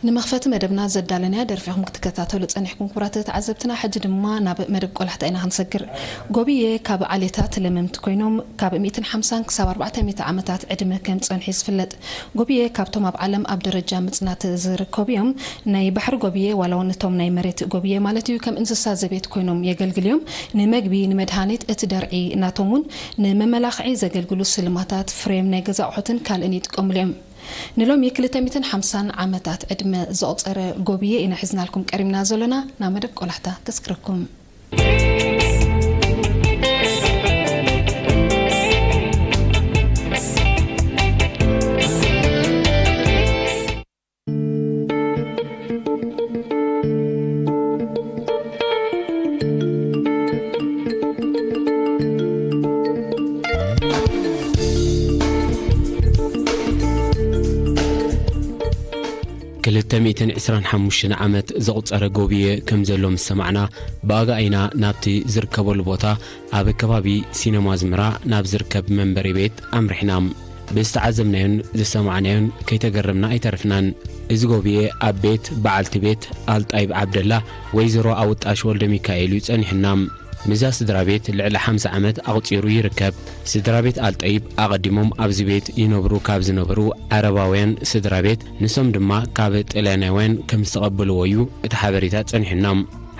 ንመኽፈቲ መደብና ዘዳለናያ ደርፊ ኢኹም ክትከታተሉ ጸኒሕኩም ክቡራት ተዓዘብትና። ሕጂ ድማ ናብ መደብ ቆላሕታ ኢና ክንሰግር። ጎብየ ካብ ዓሌታት ለመምቲ ኮይኖም ካብ ሚእትን ሓምሳን ክሳብ ኣርባዕተ ሚእቲ ዓመታት ዕድመ ከም ጸንሑ እዩ ዝፍለጥ። ጎብየ ካብቶም ኣብ ዓለም ኣብ ደረጃ ምጽናት ዝርከቡ እዮም። ናይ ባሕሪ ጎብየ ዋላ እውን እቶም ናይ መሬት ጎብየ ማለት እዩ ከም እንስሳ ዘቤት ኮይኖም የገልግሉ እዮም። ንመግቢ፣ ንመድሃኒት፣ እቲ ደርዒ ናቶም እውን ንመመላኽዒ ዘገልግሉ ስልማታት፣ ፍሬም ናይ ገዛ ኣቑሑትን ካልእን ይጥቀምሉ እዮም። ንሎሚ ክልተ ሚእትን ሓምሳን ዓመታት ዕድመ ዘቑጸረ ጎብየ ኢና ሒዝናልኩም ቀሪብና ዘሎና። ናብ መደብ ቆላሕታ ከስግረኩም። ክልተ ሚእትን ዕስራን ሓሙሽተን ዓመት ዘቑጸረ ጎብየ ከም ዘሎ ምስ ሰማዕና፣ ብኣጋ ኢና ናብቲ ዝርከበሉ ቦታ ኣብ ከባቢ ሲነማ ኣዝመራ ናብ ዝርከብ መንበሪ ቤት ኣምሪሕና። ብዝተዓዘብናዮን ዝሰማዕናዮን ከይተገረምና ኣይተረፍናን። እዚ ጎብየ ኣብ ቤት በዓልቲ ቤት ኣልጣይብ ዓብደላ ወይዘሮ ኣውጣሽ ወልደ ሚካኤል እዩ ጸኒሑና። ምስዛ ስድራ ቤት ልዕሊ ሓምሳ ዓመት ኣቑጺሩ ይርከብ። ስድራ ቤት ኣልጠይብ ኣቐዲሞም ኣብዚ ቤት ይነብሩ ካብ ዝነበሩ ዓረባውያን ስድራ ቤት፣ ንሶም ድማ ካብ ጥልያናውያን ከም ዝተቐበልዎ እዩ እቲ ሓበሬታ ጸኒሑና።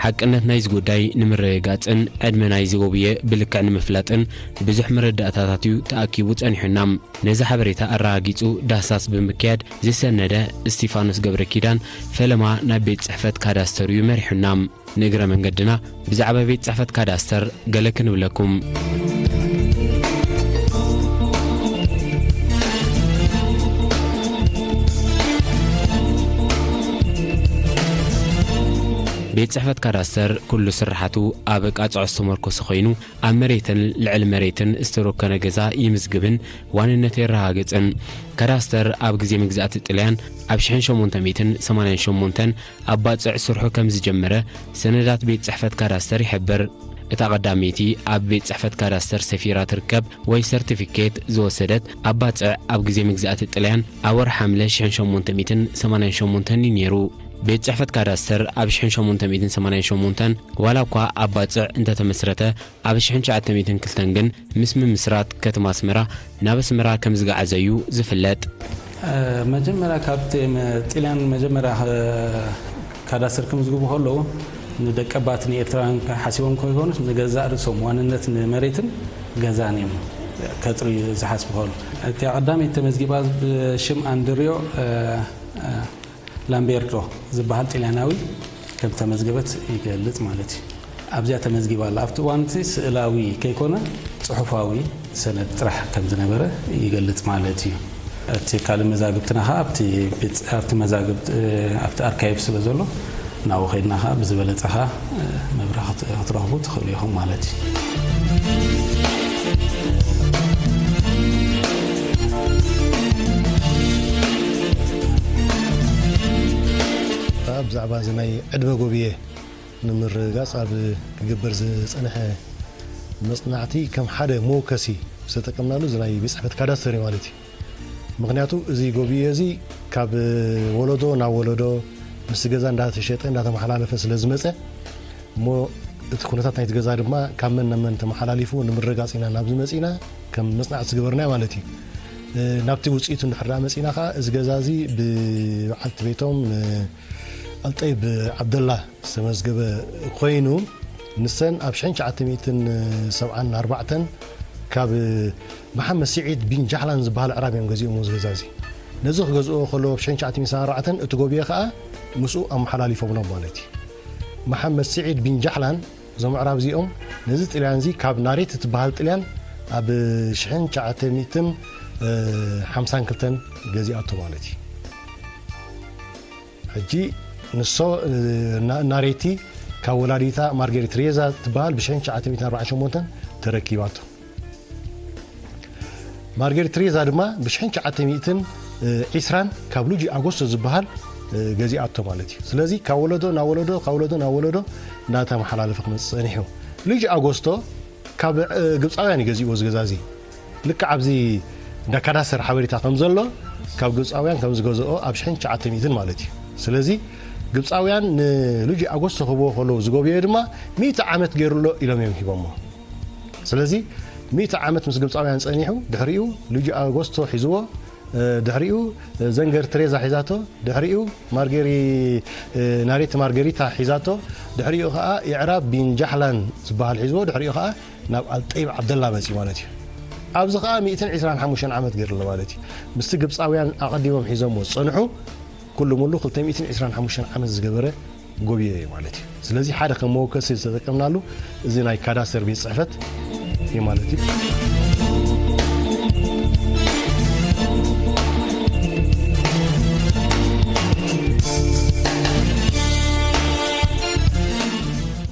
ሓቅነት ናይዚ ጉዳይ ንምርግጋጽን ዕድመ ናይዚ ጎብየ ብልክዕ ንምፍላጥን ብዙሕ መረዳእታታት እዩ ተኣኪቡ ጸኒሑና። ነዚ ሓበሬታ ኣረጋጊጹ ዳህሳስ ብምክያድ ዝሰነደ እስቲፋኖስ ገብረ ኪዳን ፈለማ ናብ ቤት ጽሕፈት ካዳስተር እዩ መሪሑና። ንእግረ መንገድና ብዛዕባ ቤት ጽሕፈት ካዳስተር ገለ ክንብለኩም። ቤት ጽሕፈት ካዳስተር ኩሉ ስራሓቱ ኣብ ቃጽዖ ዝተመርኮሰ ኮይኑ፣ ኣብ መሬትን ልዕሊ መሬትን ዝተሮከነ ገዛ ይምዝግብን ዋንነት የረጋግጽን። ካዳስተር ኣብ ግዜ መግዛእቲ ጥልያን ኣብ ሽሕን ሸሞንተ ሚእትን ሰማንያን ሸሞንተን ኣብ ባጽዕ ስርሑ ከም ዝጀመረ ሰነዳት ቤት ጽሕፈት ካዳስተር ይሕብር። እታ ቀዳመይቲ ኣብ ቤት ጽሕፈት ካዳስተር ሰፊራ ትርከብ ወይ ሰርቲፊኬት ዝወሰደት ኣብ ባጽዕ ኣብ ግዜ መግዛእቲ ጥልያን ኣብ ወርሒ ሓምለ ሽሕን ሸሞንተ ሚእትን ሰማንያን ሸሞንተን እዩ ነይሩ። ቤት ጽሕፈት ካዳስተር ኣብ ሽሕን ሸሞንተ ሚእትን ሰማንያን ሸሞንተን ዋላ እኳ ኣብ ባጽዕ እንተተመስረተ፣ ኣብ ሽሕን ትሽዓተ ሚእትን ክልተን ግን ምስ ምምስራት ከተማ ኣስመራ ናብ ኣስመራ ከም ዝገዓዘ እዩ ዝፍለጥ። መጀመርያ ካብ ጥ- መ- ጥልያን መጀመርያ እ፣ ካዳስተር ክምዝግቡ ከለዉ ንደቀባት ንኤርትራውያን ሓሲቦም ከይኮኑስ ንገዛእ ርእሶም ዋንነት ንመሬትን ገዛን እዮም ከጥርዩ ዝሓስቡ ከለዉ። እቲኣ ቀዳመይቲ ተመዝጊባ ብሽም ኣንድሪዮ እ፣ እ፣ ላምቤርቶ ዝበሃል ጥልያናዊ ከም ተመዝገበት ይገልጽ ማለት እዩ። ኣብዚኣ ተመዝጊባ ኣላ። ኣብቲ እዋን እቲ ስእላዊ ከይኮነ ጽሑፋዊ ሰነድ ጥራሕ ከም ዝነበረ ይገልጽ ማለት እዩ። እቲ ካልእ መዛግብትና ኸዓ ኣብቲ ቤት- ኣብቲ መዛግብቲ ኣብቲ ኣርካይቭ ስለ ዘሎ ናብኡ ከይድና ኸዓ ብዝበለጸ ኸዓ መብርሂ ክት- ክትረኽቡ ትኽእሉ ኢኹም ማለት እዩ። ብዛዕባ እዚ ናይ ዕድመ ጎብየ ንምርግጋጽ ኣብ ክግበር ዝጸንሐ መጽናዕቲ ከም ሓደ መወከሲ ዝተጠቀምናሉ እዚ ናይ ቤት ጽሕፈት ካዳስተር እዩ ማለት እዩ። ምኽንያቱ እዚ ጎብየ እዚ ካብ ወለዶ ናብ ወለዶ ምስቲ ገዛ እንዳተሸጠ እንዳተመሓላለፈ ስለ ዝመጸ እሞ እቲ ኩነታት ናይቲ ገዛ ድማ ካብ መን ናብ መን ተመሓላሊፉ ንምርግጋጽ ኢና ናብዚ መጺእና ከም መጽናዕቲ ዝገበርናዮ ማለት እዩ። እ፣ ናብቲ ውጽኢቱ እንድሕር ደኣ መጺእና ኸዓ እዚ ገዛ እዚ ብበዓልቲ ቤቶም እ፣ ኣልጠይብ ዓብደላ ዝተመዝገበ ኮይኑ ንሰን ኣብ ሽሕን ትሽዓተ ሚእትን ሰብዓን ኣርባዕተን ካብ መሓመድ ስዒድ ቢን ጃሕላን ዝበሃል ኣዕራብ እዮም ገዚኦሞ እዚ ገዛ እዚ። ነዚ ክገዝእዎ ከለዉ ኣብ ሽሕን ትሽዓተ ሚእትን ሰብዓን ኣርባዕተን እቲ ጎብየ ኸዓ ምስኡ ኣመሓላሊፎምሎም ማለት እዩ። መሓመድ ስዒድ ቢን ጃሕላን እዞም ኣዕራብ እዚኦም ነዚ ጥልያን እዚ ካብ ናሬት እትበሃል ጥልያን ኣብ ሽሕን ትሽዓተ ሚእትን ሓምሳን ክልተን ገዚኣቶ ማለት እዩ። ሕጂ ንሶ ና- ናሬቲ ካብ ወላዲታ ማርጌሪት ሬዛ ትበሃል ብሽሕን ትሽዓተ ሚእትን ኣርባዓን ሸሞንተን ተረኪባቶ። ማርጌሪት ሬዛ ድማ ብሽሕን ትሽዓተ ሚእትን ዒስራን ካብ ሉጂ ኣጎስቶ ዝበሃል ገዚኣቶ ማለት እዩ። ስለዚ ካብ ወለዶ ናብ ወለዶ ካብ ወለዶ ናብ ወለዶ እናተመሓላለፈ ክመፅእ ፀኒሑ። ሉጂ ኣጎስቶ ካብ ግብፃውያን እዩ ገዚእዎ እዚ ገዛ እዚ። ልክዕ ኣብዚ እንዳ ካዳስተር ሓበሬታ ከም ዘሎ ካብ ግብፃውያን ከም ዝገዝኦ ኣብ ሽሕን ትሽዓተ ሚእትን ማለት እዩ። ስለዚ ግብፃውያን ንሉጂ ኣጎስቶ ክህብዎ ከለዉ ዝጎብዮ ድማ ሚእቲ ዓመት ገይሩ ኣሎ ኢሎም እዮም ሂቦሞ። ስለዚ ሚእቲ ዓመት ምስ ግብፃውያን ፀኒሑ፣ ድሕሪኡ ሉጂ ኣጎስቶ ሒዝዎ፣ ድሕሪኡ ዘንገር ትሬዛ ሒዛቶ፣ ድሕሪኡ ማርጌሪ ናሬት ማርጌሪታ ሒዛቶ፣ ድሕሪኡ ከዓ ኢዕራብ ቢን ጃሕላን ዝበሃል ሒዝዎ፣ ድሕሪኡ ከዓ ናብ ኣልጠይብ ዓብደላ መፅኡ ማለት እዩ። ኣብዚ ከዓ ሚእትን ዕስራን ሓሙሽተን ዓመት ገይሩ ኣሎ ማለት እዩ። ምስቲ ግብፃውያን ኣቐዲሞም ሒዞምዎ ዝፀንሑ ኩሉ ሙሉ ክልተ ሚእትን ዕስራን ሓሙሽተን ዓመት ዝገበረ ጎብዮ እዩ ማለት እዩ። ስለዚ ሓደ ከም መወከሲ ዝተጠቀምናሉ እዚ ናይ ካዳስተር ቤት ፅሕፈት እዩ ማለት እዩ።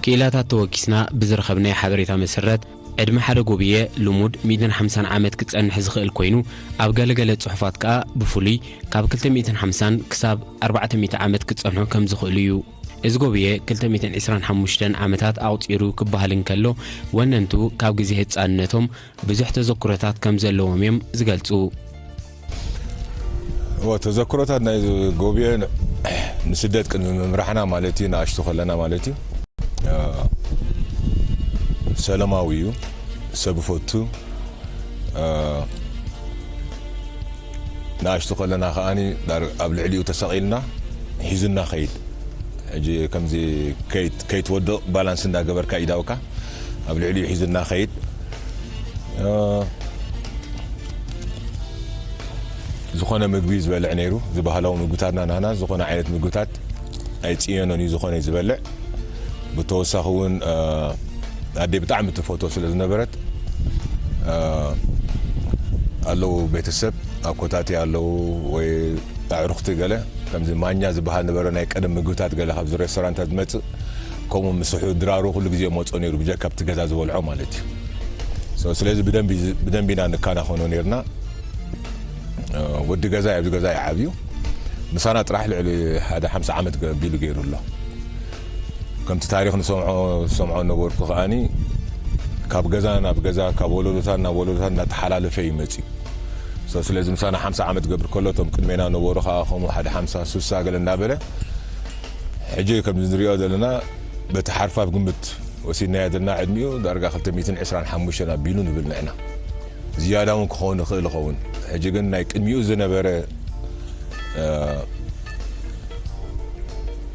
ክኢላታት ተወኪስና ብዝረኸብናዮ ሓበሬታ መሰረት ዕድመ ሓደ ጎብየ ልሙድ ሚእትን ሓምሳን ዓመት ክጸንሕ ዝኽእል ኮይኑ፣ ኣብ ገለገለ ጽሑፋት ከኣ ብፍሉይ ካብ ክልተ ሚእትን ሓምሳን ክሳብ ኣርባዕተ ሚእቲ ዓመት ክጸንሑ ከም ዝኽእሉ እዩ። እዚ ጎብየ ክልተ ሚእትን ዕስራን ሓሙሽተን ዓመታት ኣቑጺሩ ክበሃል እንከሎ፣ ወነንቱ ካብ ግዜ ህጻንነቶም ብዙሕ ተዘክሮታት ከም ዘለዎም እዮም ዝገልጹ። እወ፣ ተዘክሮታት ናይ ጎብየ ንስደት ቅድሚ ምምራሕና ማለት እዩ፣ ንኣሽቱ ከለና ማለት እዩ። ሰለማዊ እዩ፣ ሰብ ፈቱ። ንኣሽቱ ከለና ከዓኒ ኣብ ልዕሊኡ ተሰቒልና ሒዙና ኸይድ። ሕጂ ከምዚ ከይትወድቕ ባላንስ እንዳገበርካ ኢዳውካ ኣብ ልዕሊኡ ሒዙና ኸይድ። ዝኾነ ምግቢ ዝበልዕ ነይሩ። እዚ ባህላዊ ምግብታትና ናህና ዝኾነ ዓይነት ምግብታት ኣይፅየኖን እዩ፣ ዝኾነ እዩ ዝበልዕ። ብተወሳኺ እውን ኣደይ ብጣዕሚ ትፈትዎ ስለ ዝነበረት፣ ኣለዉ ቤተሰብ ኣኮታቲ ኣለዉ ወይ ኣዕሩኽቲ ገለ ከምዚ ማኛ ዝበሃል ነበረ፣ ናይ ቀደም ምግብታት ገለ ካብዚ ሬስቶራንታት ዝመፅእ፣ ከምኡ ምስሑ ድራሩ ኩሉ ግዜ መፅኦ ነይሩ፣ ብጀካ ኣብቲ ገዛ ዝበልዖ ማለት እዩ። ስለዚ ብደንቢ ኢና ንከናኸኖ ነይርና። ወዲ ገዛ ኣብዚ ገዛ ይዓብዩ። ምሳና ጥራሕ ልዕሊ ሓደ ሓምሳ ዓመት ገቢሉ ገይሩ ኣሎ። ከምቲ ታሪኽ ንሰምዖ ዝሰምዖ ነበርኩ ከዓኒ ካብ ገዛ ናብ ገዛ ካብ ወለዶታት ናብ ወለዶታት እናተሓላለፈ እዩ መፅዩ። ስለዚ ምሳና ሓምሳ ዓመት ገብር ከሎ እቶም ቅድሜና ነበሩ ከዓ ከምኡ ሓደ ሓምሳ ሱሳ ገለ እናበለ ሕጂ ከምዚ ንሪኦ ዘለና በቲ ሓርፋፍ ግምት ወሲድናዮ ዘለና ዕድሚኡ ዳርጋ ክልተ ሚእትን ዕስራን ሓሙሽተን ኣቢሉ ንብል ንሕና። ዝያዳ እውን ክኸውን ይኽእል ይኸውን። ሕጂ ግን ናይ ቅድሚኡ ዝነበረ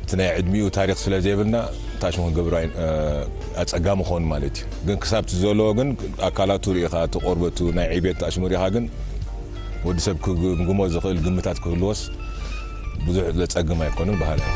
እቲ ናይ ዕድሚኡ ታሪኽ ስለ ዘይብልና ታሽሙ ክንገብሮ ኣፀጋሚ ክኸውን ማለት እዩ። ግን ክሳብ እቲ ዘለዎ ግን ኣካላቱ ርኢኻ እቲ ቆርበቱ ናይ ዕቤት ታሽሙ ርኢኻ ግን ወዲ ሰብ ክግምግሞ ዝኽእል ግምታት ክህልዎስ ብዙሕ ዘጸግም ኣይኮነን በሃላይ።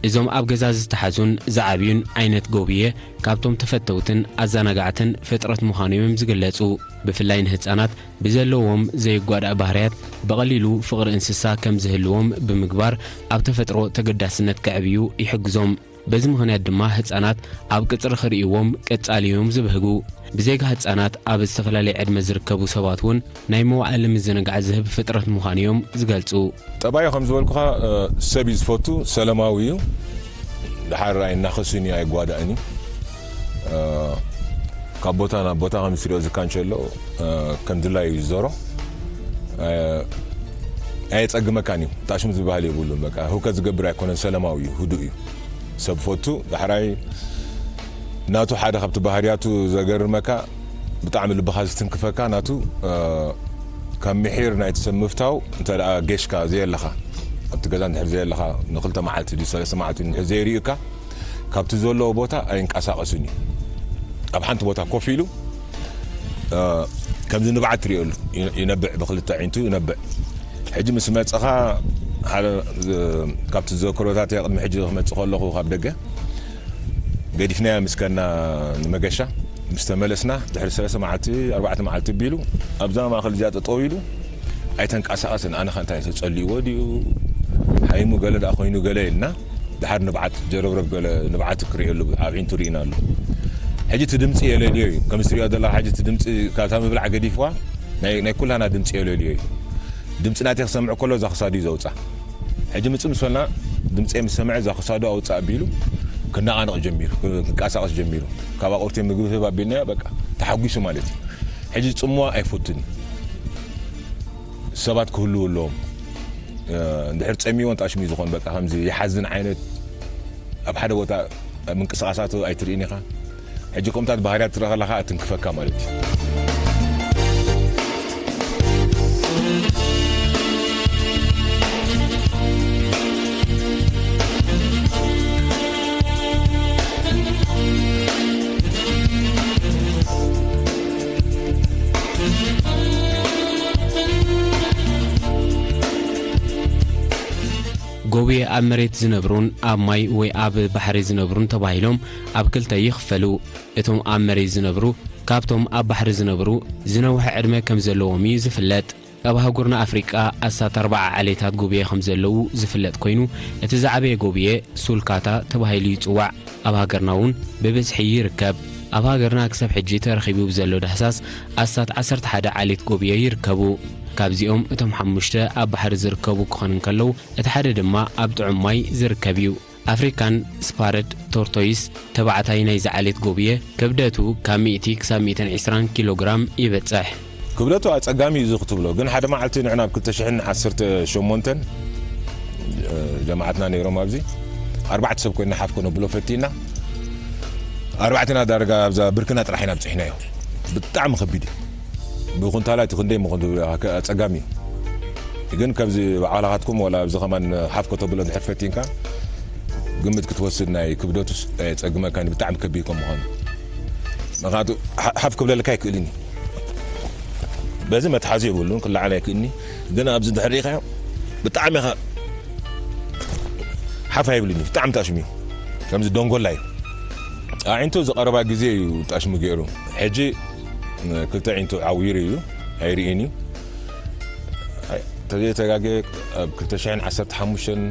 እዞም ኣብ ገዛ ዝተሓዙን ዝዓብዩን ዓይነት ጎብየ ካብቶም ተፈተውትን ኣዘናጋዕትን ፍጥረት ምዃኖም እዮም ዝግለጹ። ብፍላይ ንህጻናት ብዘለዎም ዘይጓዳእ ባህርያት ብቐሊሉ ፍቕሪ እንስሳ ከም ዝህልዎም ብምግባር ኣብ ተፈጥሮ ተገዳስነት ከዕብዩ ይሕግዞም። በዚ ምኽንያት ድማ ህጻናት ኣብ ቅጽሪ ክርእይዎም ቀጻሊ እዮም ዝብህጉ። ብዘይካ ህጻናት ኣብ ዝተፈላለየ ዕድመ ዝርከቡ ሰባት እውን ናይ መዋዕለ ምዝንጋዕ ዝህብ ፍጥረት ምዃኑ እዮም ዝገልጹ። ጠባዩ ከም ዝበልኩኻ ሰብ እዩ ዝፈቱ፣ ሰለማዊ እዩ። ድሓር ኣይናኸስን እዩ፣ ኣይጓዳእን እዩ። ካብ ቦታ ናብ ቦታ ከም ዝትሪኦ ዝካ እንቸሎ ከም ድላይ እዩ ዝዞሮ። ኣየጸግመካን እዩ። ጣሽሙ ዝበሃል የብሉን። በቃ ህውከት ዝገብር ኣይኮነን፣ ሰለማዊ እዩ፣ ህዱእ እዩ። ሰብ ፈቱ ዳሕራይ ናቱ ሓደ ካብቲ ባህርያቱ ዘገርመካ ብጣዕሚ ልብኻ ዝትንክፈካ ናቱ ካብ ምሒር ናይቲ ሰብ ምፍታው እንተ ደኣ ጌሽካ ዘየለኻ ኣብቲ ገዛ እንድሕር ዘየለኻ ንክልተ መዓልቲ ድዩ ሰለስተ መዓልቲ እንድሕር ዘይርእዩካ ካብቲ ዘለዎ ቦታ ኣይንቀሳቐስን እዩ። ኣብ ሓንቲ ቦታ ኮፍ ኢሉ ከምዚ ንብዓት ትሪኦሉ ይነብዕ፣ ብክልተ ኣዒንቱ ይነብዕ። ሕጂ ምስ መፀኻ ሓደ ካብቲ ዘክሮታት ቅድሚ ሕጂ ክመፅእ ከለኹ ካብ ደገ ገዲፍናዮ ምስ ከና ንመገሻ ምስ ተመለስና ድሕሪ ሰለስተ መዓልቲ ኣርባዕተ መዓልቲ ቢሉ ኣብዛ ማእኸል እዚኣ ጠጠው ኢሉ ኣይተንቀሳቐስን። ኣነ ከ እንታይ ተፀልይዎ ድዩ ሓይሙ ገለ ደኣ ኮይኑ ገለ ኢልና ድሓር ንብዓት ጀረብረብ ገለ ንብዓት ክርእየሉ ኣዒንቱ ርኢና ኣሎ። ሕጂ እቲ ድምፂ የለልዮ እዩ። ከም እትሪኦ ዘለኻ ሕጂ እቲ ድምፂ ካብታ ምብላዕ ገዲፍዋ ናይ ናይ ኩላና ድምፂ የለልዮ እዩ። ድምፂ ናተይ ክሰምዕ ከሎ እዛ ክሳዱ እዩ ዘውፃ። ሕጂ ምፅእ ምስ በልና ድምፂ ምስ ሰምዐ እዛ ክሳዱ ኣውፃ ኣቢሉ ክነቓነቕ ጀሚሩ፣ ክንቀሳቐስ ጀሚሩ። ካብ ኣቑርቲ ምግቢ ህብ ኣቢልናዮ በቃ ተሓጒሱ ማለት እዩ። ሕጂ ፅምዋ ኣይፈቱን እዩ። ሰባት ክህልዉ ኣለዎም። እንድሕር ፀሚዎ ንጣሽሙ እዩ ዝኾን በቃ ከምዚ ይሓዝን ዓይነት ኣብ ሓደ ቦታ ምንቅስቓሳቱ ኣይትርእን ኢኻ። ሕጂ ከምታት ባህርያት ትረኸለኻ ትንክፈካ ማለት እዩ። ጎብየ ኣብ መሬት ዝነብሩን ኣብ ማይ ወይ ኣብ ባሕሪ ዝነብሩን ተባሂሎም ኣብ ክልተ ይኽፈሉ። እቶም ኣብ መሬት ዝነብሩ ካብቶም ኣብ ባሕሪ ዝነብሩ ዝነውሐ ዕድመ ከም ዘለዎም እዩ ዝፍለጥ። ኣብ ኣህጉርና ኣፍሪቃ ኣስታት ኣርብዓ ዓሌታት ጎብየ ከም ዘለዉ ዝፍለጥ ኮይኑ፣ እቲ ዝዓበየ ጎብየ ሱልካታ ተባሂሉ ይጽዋዕ። ኣብ ሃገርና እውን ብብዝሒ ይርከብ። ኣብ ሃገርና ክሳብ ሕጂ ተረኺቡ ብዘሎ ዳህሳስ ኣስታት ዓሰርተ ሓደ ዓሌት ጎብየ ይርከቡ። ካብዚኦም እቶም ሓሙሽተ ኣብ ባሕሪ ዝርከቡ ክኾኑ እንከለዉ፣ እቲ ሓደ ድማ ኣብ ጥዑም ማይ ዝርከብ እዩ። ኣፍሪካን ስፓረድ ቶርቶይስ ተባዕታይ ናይዚ ዓሌት ጎብየ ክብደቱ ካብ ሚእቲ ክሳብ ሚእትን ዕስራን ኪሎ ግራም ይበጽሕ። ክብደቱ ኣጸጋሚ እዩ እዚ ክትብሎ፣ ግን ሓደ መዓልቲ ንዕና ኣብ ክልተ ሽሕን ዓሰርተ ሸሞንተን ጀማዓትና ነይሮም ኣብዚ ኣርባዕተ ሰብ ኮይና ሓፍ ከነብሎ ፈቲና። ኣርባዕተና ዳርጋ ኣብዛ ብርክና ጥራሕ ኢና ኣብፅሕናዮ። ብጣዕሚ ከቢድ እዩ። ብኩንታላ እቲ ክንደይ ምኾን ኣጸጋሚ እዩ። ግን ከምዚ ባዕላኻትኩም ወላ ኣብዚ ከማን ሓፍ ከተብሎ እንድሕር ፈቲንካ ግምት ክትወስድ ናይ ክብደቱስ ኣየጸግመካን ብጣዕሚ ከቢድ ከም ምዃኑ። ምኽንያቱ ሓ- ሓፍ ክብለልካ ኣይክእልን እዩ። በዚ መትሓዚ የብሉን ክለዓል ኣይክእልን እዩ። ግን ኣብዚ ድሕር ሪኢኻዮ ብጣዕሚ ኢኻ ሓፍ ኣይብልን እዩ። ብጣዕሚ ጣሽሚ እዩ። ከምዚ ደንጎላ እዩ። ኣዒንቱ ዝቐረባ ግዜ እዩ ጣሽሚ ገይሩ። ሕጂ ክልተ ኣዒንቱ ዓዊሩ እዩ። ኣይርእን እዩ። ተዘይተጋገ ኣብ ክልተ ሽሕን ዓሰርተ ሓሙሽተን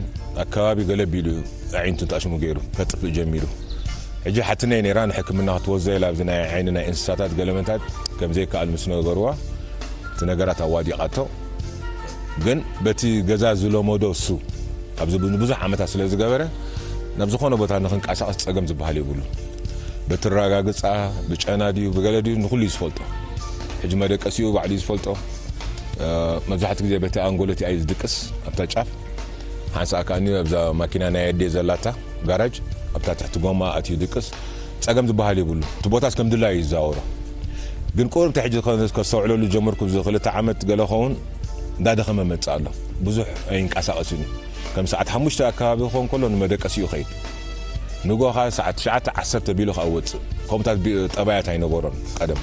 ኣከባቢ ገለ ቢሉ ኣዒንቱ ጣሽሙ ገይሩ ከጥፍእ ጀሚሩ። ሕጂ ሓትነይ ነይራ ንሕክምና ክትወስዶ ኢላ ኣብዚ ናይ ዓይኒ ናይ እንስሳታት ገለመታት ከም ዘይከኣል ምስ ነገርዋ እቲ ነገራት ኣዋዲቓቶ። ግን በቲ ገዛ ዝለመዶ እሱ ኣብዚ ንብዙሕ ዓመታት ስለ ዝገበረ ናብ ዝኾነ ቦታ ንክንቀሳቐስ ጸገም ዝበሃል የብሉ። በትረጋግጻ ብጨና ድዩ ብገለ ድዩ ንኹሉ እዩ ዝፈልጦ። ሕጂ መደቀሲኡ ባዕሉ እዩ ዝፈልጦ። መብዛሕትኡ ግዜ በቲ ኣንጎሎ እቲኣ እዩ ዝድቅስ ኣብታ ጫፍ። ሓንሳእ ከኣኒ ኣብዛ ማኪና ናይ ኣዴ ዘላታ ጋራጅ ኣብታ ትሕቲ ጎማ ኣትዩ ይድቅስ። ጸገም ዝበሃል የብሉ። እቲ ቦታስ ከም ድላዩ እዩ ዝዛወሮ። ግን ቁሩብ ሕጂ ከስተውዕለሉ ዝጀመርኩ እዚ ክልተ ዓመት ገለ ኸውን እንዳደኸመ መጽእ ኣሎ። ብዙሕ ኣይንቀሳቐስን እዩ። ከም ሰዓት ሓሙሽተ ኣከባቢ ክኸውን ከሎ ንመደቀሲኡ ይኸይድ። ንጎኻ ሰዓት ትሽዓተ ዓሰርተ ቢሉ ከኣ ወጽእ። ከምታት ቢ- ጠባያት ኣይነበሮን ቀደም።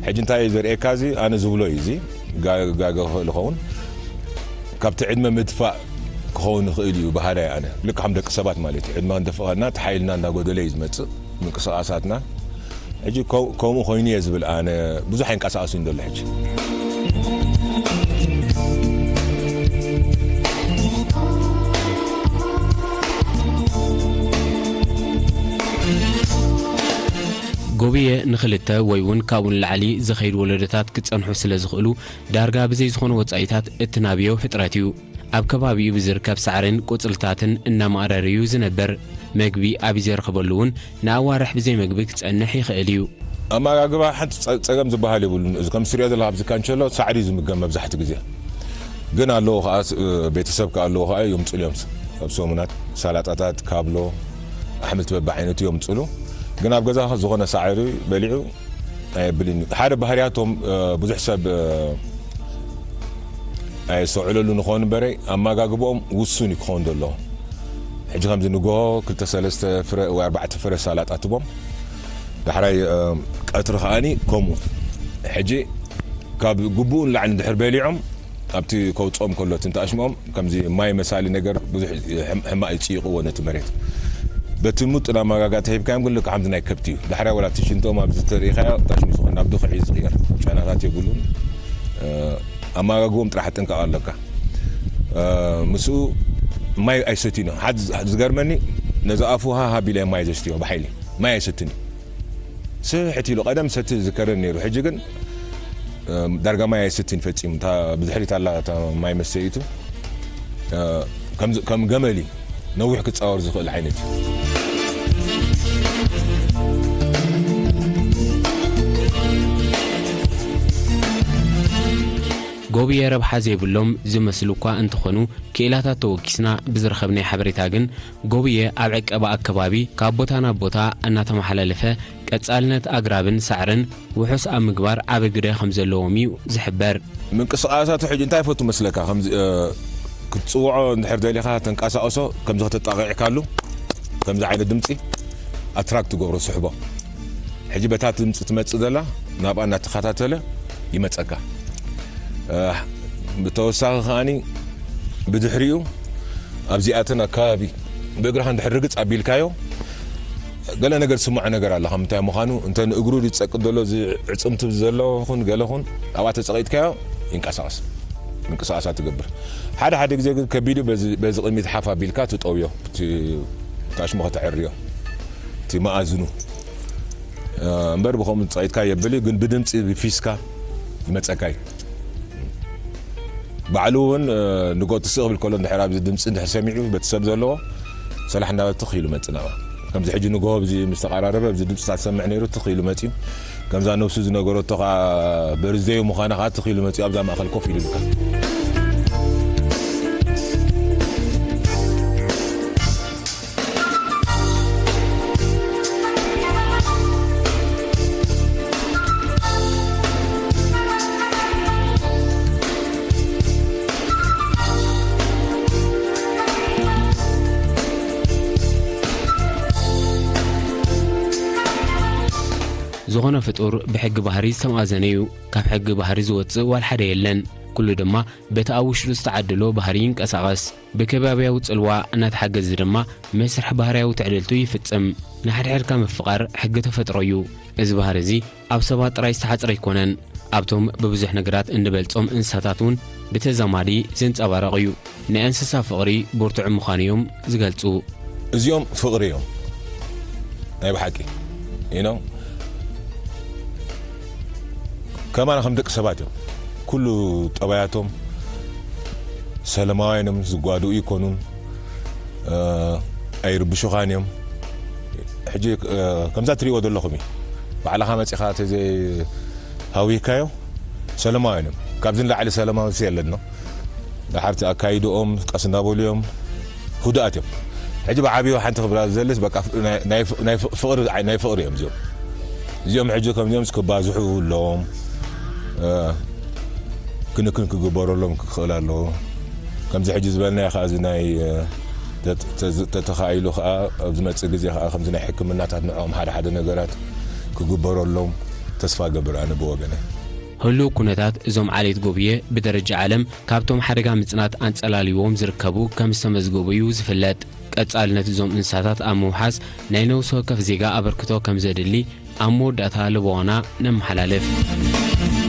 ሕጂ እንታይ እዩ ዘርእየካ እዚ ኣነ ዝብሎ እዩ እዚ ጋ- ጋገ ክኽእል ይኸውን። ካብቲ ዕድመ ምድፋእ ክኸውን ይኽእል እዩ ባህርይ ኣነ። ልክዕ ከም ደቂ ሰባት ማለት እዩ። ዕድመ ክንደፍእ ከለና እቲ ሓይልና እንዳጎደለ እዩ ዝመጽእ ምንቅስቓሳትና። ሕጂ ከም- ከምኡ ኮይኑ እየ ዝብል ኣነ ብዙሕ ኣይንቀሳቐስን ዘሎ ሕጂ። ጎብየ ንኽልተ ወይ እውን ካብኡ ንላዕሊ ዝኸይዱ ወለዶታት ክጸንሑ ስለ ዝኽእሉ ዳርጋ ብዘይ ዝኾነ ወጻኢታት እትናብዮ ፍጥረት እዩ። ኣብ ከባቢኡ ብዝርከብ ሳዕርን ቆጽልታትን እናማእረረ እዩ ዝነብር። መግቢ ኣብ ዘርኽበሉ እውን ንኣዋርሕ ብዘይ መግቢ ክጸንሕ ይኽእል እዩ። ኣመጋግባ ሓንቲ ጸ- ጸገም ዝበሃል የብሉን። እዚ ከም ስሪኦ ዘለካ ኣብዚ ካንቸሎ ሳዕሪ እዩ ዝምገብ መብዛሕትኡ ግዜ። ግን ኣለዎ ከዓ ስ- ቤተሰብ ከዓ ኣለዎ ከዓ የምፅሉ እዮም። ኣብ ሰሙናት ሳላጣታት፣ ካብሎ፣ ኣሕምልቲ በብዓይነቱ የምፅሉ። ግን ኣብ ገዛ ዝኾነ ሳዕሪ በሊዑ ኣየብልን እዩ። ሓደ ባህርያቶም ብዙሕ ሰብ ኣየስተውዕለሉ ንኾን እምበረ ኣመጋግብኦም ውሱን እዩ ክኸውን ዘለዎ። ሕጂ ከምዚ ንግሆ ክልተ ሰለስተ ፍረ ወይ ኣርባዕተ ፍረ ሳላጣ ትቦም ዳሕራይ ቀትሪ ከኣኒ ከምኡ። ሕጂ ካብ ግቡኡ ንላዕሊ እንድሕር በሊዖም ኣብቲ ከውፅኦም ከሎ እቲ እንተኣሽምኦም ከምዚ ማይ መሳሊ ነገር ብዙሕ ሕማቕ ይፅይቕዎ ነቲ መሬት። በቲ ምጡን ኣመጋጋ ተሂብካዮም ግን ልክዕ ከምዚ ናይ ከብቲ እዩ። ዳሕራይ ዋላ እቲ ሽንቶም ኣብዚ ተሪኢኻዮ ታሽሚ ዝኾን ናብ ድኹዒ ዝቕየር ጨናታት የብሉን። ኣመጋግቦም ጥራሕ ጥንቃቕ ኣለካ። ምስኡ ማይ ኣይሰትዩን እዮም። ሓድ ዝገርመኒ ነዚ ኣፉ ሃ ሃ ቢለ ማይ ዘስትዮ ብሓይሊ ማይ ኣይሰትን እዩ። ስሕት ኢሉ ቀደም ሰቲ ዝከረን ነይሩ። ሕጂ ግን ዳርጋ ማይ ኣይሰትን ፈጺሙ። እታ ብድሕሪት ኣላ እታ ማይ መስተይቱ፣ እ፣ ከም፣ ከም ገመል እዩ። ነዊሕ ክጻወር ዝኽእል ዓይነት እዩ። ጎብየ ረብሓ ዘይብሎም ዝመስሉ እኳ እንተኾኑ፣ ክኢላታት ተወኪስና ብዝረኸብናዮ ሓበሬታ ግን፣ ጎብየ ኣብ ዕቀባ ኣከባቢ ካብ ቦታ ናብ ቦታ እናተመሓላለፈ ቀጻልነት ኣግራብን ሳዕርን ውሑስ ኣብ ምግባር ዓቢ ግደ ከም ዘለዎም እዩ ዝሕበር። ምንቅስቓሳቱ ሕጂ እንታይ ይፈቱ መስለካ? ከምዚ፣ እ፣ ክትጽውዖ እንድሕር ደሊኻ ተንቀሳቕሶ፣ ከምዚ ከተጣቒዕካሉ፣ ከምዚ ዓይነት ድምጺ ኣትራክት ትገብሮ፣ ስሕቦ። ሕጂ በታ ድምጺ ትመጽእ ዘላ ናብኣ እናተኸታተለ ይመጸካ። እ፣ ብተወሳኺ ከኣኒ ብድሕሪኡ ኣብዚኣተን ኣከባቢ ብእግርኻ እንድሕር ርግጽ ኣቢልካዮ፣ ገለ ነገር ዝስምዖ ነገር ኣሎ። ካብ ምንታይ ምዃኑ፣ እንተ ንእግሩ ዝጸቅጥ ዘሎ፣ እዚ ዕጽምቲ ዘሎ ኹን ገለ ኹን፣ ኣብኣ ተጸቒጥካዮ ይንቀሳቐስ። ምንቅስቓሳት ትገብር። ሓደ ሓደ ግዜ ግን ከቢዱ በዚ፣ በዚ ቅድሚት ሓፍ ኣቢልካ ትጠውዮ፣ እቲ፣ እቲ ኣሽሞ ከተዕርዮ፣ እቲ መኣዝኑ። እ፣ እምበር ብኸምኡ ጸቒጥካ የብል እዩ፣ ግን ብድምጺ፣ ብፊስካ ይመጸካ እዩ። ባዕሉ እውን፣ እ፣ ንጎ ትስእ ክብል ከሎ እንድሕር ኣብዚ ድምጺ እንድሕር ሰሚዑ፣ በቲ ሰብ ዘለዎ ሰላሕ እናበለ ትኽ ኢሉ መጽእ ናብኣ። ከምዚ ሕጂ ንጎሆ ኣብዚ ምስ ተቐራረበ፣ ኣብዚ ድምጺ ትሰምዕ ነይሩ፣ ትኽ ኢሉ መጽዩ። ከምዛ ነብሱ ዝነገረቶ ኸዓ በርዝደዩ ምዃና ኸዓ ትኽ ኢሉ መጽዩ ኣብዛ ማእከል ኮፍ ኢሉ ኢሉካ። ዝኾነ ፍጡር ብሕጊ ባህሪ ዝተማእዘነ እዩ። ካብ ሕጊ ባህሪ ዝወጽእ ዋላ ሓደ የለን። ኩሉ ድማ በቲ ኣብ ውሽጡ ዝተዓደሎ ባህሪ ይንቀሳቐስ። ብከባብያዊ ጽልዋ እናተሓገዘ ድማ መስርሕ ባህርያዊ ትዕድልቱ ይፍጽም። ንሓድሕድካ ምፍቓር ሕጊ ተፈጥሮ እዩ። እዚ ባህሪ እዚ ኣብ ሰባት ጥራይ ዝተሓጽረ ኣይኮነን። ኣብቶም ብብዙሕ ነገራት እንበልጾም እንስሳታት እውን ብተዛማዲ ዘንጸባርቕ እዩ። ናይ እንስሳ ፍቕሪ ብርቱዕ ምዃኑ እዮም ዝገልጹ። እዚኦም ፍቕሪ እዮም ናይ ብሓቂ። You know? ከማና ከም ደቂ ሰባት እዮም። ኩሉ ጠባያቶም ሰለማውያን እዮም፣ ዝጓድኡ ይኮኑን፣ እ፣ ኣይርብሹኻን እዮም። ሕጂ፣ እ፣ ከምዛ ትሪእዎ ዘለኹም እዩ። ባዕልኻ መጺኻ ተዘይሃዊካዮ ሰለማውያን እዮም። ካብዚ ንላዕሊ ሰለማዊ ሲ የለን ነው። ደሓርቲ ኣካይድኦም ቀስ እናበሉ እዮም፣ ህዱኣት እዮም። ሕጂ ብዓብዩ ሓንቲ ክብላ ዝደልስ በቃ ናይ፣ ናይ፣ ናይ ፍቕሪ፣ ናይ ፍቕሪ እዮም እዚኦም። እዚኦም ሕጂ ከምዚኦም ክባዝሑ ኣለዎም። እ፣ ክንክን ክግበረሎም ክኽእል ኣለዎ። ከምዚ ሕጂ ዝበልናዮ ኸዓ እዚ ናይ፣ እ፣ ተት-፣ ተዝ-፣ ተተኻኢሉ ኸዓ ኣብ ዝመጽእ ግዜ ኸዓ ከምዚ ናይ ሕክምናታት ንዕኦም ሓደ ሓደ ነገራት ክግበረሎም ተስፋ ገብር ኣነ ብወገነ። ህሉው ኩነታት እዞም ዓሌት ጎብየ ብደረጃ ዓለም ካብቶም ሓደጋ ምጽናት ኣንጸላልይዎም ዝርከቡ ከም ዝተመዝገቡ እዩ ዝፍለጥ። ቀጻልነት እዞም እንስሳታት ኣብ ምውሓስ ናይ ነፍሲ ወከፍ ዜጋ ኣበርክቶ ከም ዘድሊ ኣብ መወዳእታ ለበዋና ነመሓላልፍ።